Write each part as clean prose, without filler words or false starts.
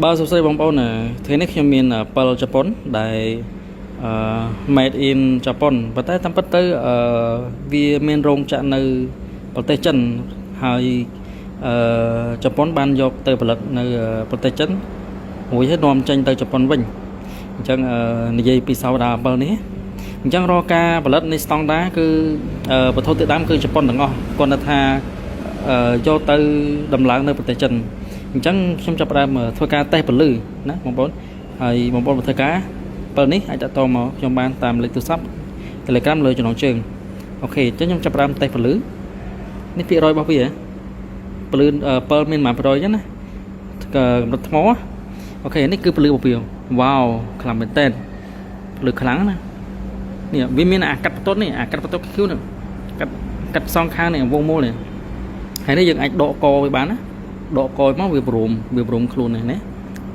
បាទសួស្តីបងប្អូនថ្ងៃនេះខ្ញុំមានពិលជប៉ុនដែលអឺ made in ជប៉ុនប៉ុន្តែតាមពិតទៅវាមានរោងចក្រនៅប្រទេសចិនហើយអឺជប៉ុនបានយកទៅផលិតនៅប្រទេសចិនមួយហើយនាំចេញទៅជប៉ុនវិញអញ្ចឹងនិយាយពីសោដាពិលនេះអញ្ចឹងរាល់ការផលិតនៃស្តង់ដាគឺវត្ថុធាតុដើមគឺជប៉ុនទាំងអស់គាត់ថាយកទៅដំឡើងនៅប្រទេសចិនអញ្ចឹងខ្ញុំចាប់ផ្ដើមធ្វើការតេស្តពន្លឺណាបងប្អូនហើយបងប្អូនមកធ្វើការពិលនេះអាចតាក់ទងមកខ្ញុំបានតាមលេខទូរស័ព្ទ Telegram លើចំណងជើង OK អញ្ចឹងខ្ញុំចាប់ផ្ដើមតេស្តពន្លឺនេះភាគរយរបស់វាពន្លឺពិលមានប្រហែលភាគរយអញ្ចឹងណាកម្រិតថ្ម OK នេះគឺពន្លឺរបស់វាវ៉ាវខ្លាំងមែនតើពន្លឺខ្លាំងណានេះវាមានអាកាត់បន្ទាត់នេះអាកាត់បន្ទាត់ Q នេះកាត់កាត់សងខាងនេះវងមូលនេះហើយនេះយើងអាចដកកវាបានណាដកកមកវាព្រមវាព្រមខ្លួននេះណា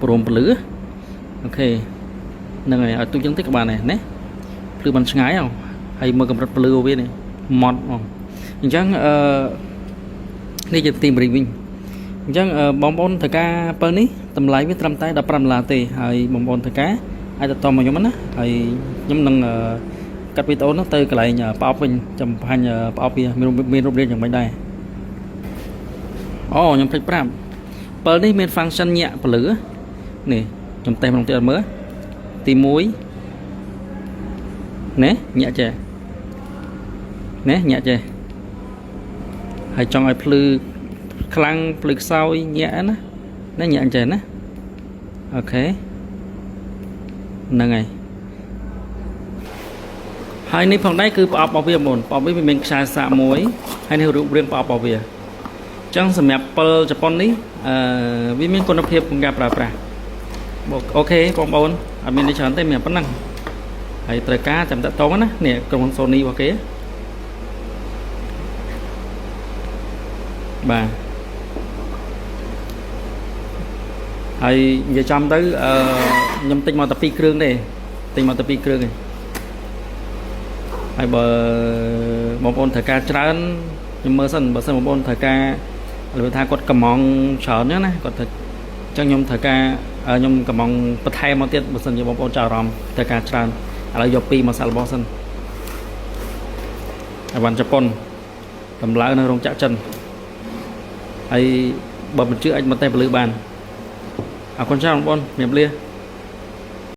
ព្រមពលឺ OK ហ្នឹងហើយឲ្យទូចចឹងតិចក៏បានដែរណាភ្លឺបានឆ្ងាយហើយមើលកម្រិតពលឺវានេះម៉ត់ហ្មងអញ្ចឹងអឺនេះជាទីមរីវិញអញ្ចឹងបងប្អូនត្រូវការពិលនេះតម្លៃវាត្រឹមតែ15ដុល្លារទេហើយបងប្អូនត្រូវការអាចតតមកខ្ញុំណាហើយខ្ញុំនឹងកាត់វីដេអូនោះទៅកន្លែងប្រអប់វិញចាំបង្ហាញប្រអប់វាមានរូបរាងយ៉ាងម៉េចដែរអូខ្ញុំភ្លេចប្រាប់ពិលនេះមាន function ញាក់ពលឺនេះខ្ញុំតេស្តម្ដងទៀតមើលទី1នេះញាក់ចេះនេះញាក់ចេះហើយចង់ឲ្យភ្លឺខ្លាំងភ្លឺខ្សោយញាក់ណាណាញាក់អញ្ចឹងណា OK ហ្នឹងហើយហើយនេះផងដែរគឺប្រអប់របស់វាមុនប្រអប់វាមានខ្សែសាកមួយហើយនេះរូបរាងប្រអប់របស់វាអញ្ចឹងសម្រាប់ពិលជប៉ុននេះអឺវាមានគុណភាពក្នុងការប្រើប្រាស់OK បងប្អូនអត់មាននេះច្រើនទេមានប៉ុណ្ណឹងហើយត្រូវការចាំតាក់ទងណានេះក្រុមហ៊ុន Sony របស់គេបាទហើយនិយាយចំទៅអឺខ្ញុំទិញមកតែ2គ្រឿងទេទិញមកតែ2គ្រឿងទេហើយបើបងប្អូនត្រូវការច្រើនខ្ញុំមើលសិនបើសិនបងប្អូនត្រូវការរបៀបថាគាត់កំងច្រើនហ្នឹងណាគាត់ត្រូវអញ្ចឹងខ្ញុំត្រូវការខ្ញុំកំងបន្ថែមមកទៀតបើសិនជាបងប្អូនចាប់អារម្មណ៍ត្រូវការច្រើនឥឡូវយកពីរមកសាក់របស់សិនអីវ៉ាន់ជប៉ុនតម្លើងនៅរោងចក្រចិនហើយបើមិនជឿអាចមកតេស្តពលឺបានអរគុណច្រើនបងប្អូនជំរាបលា។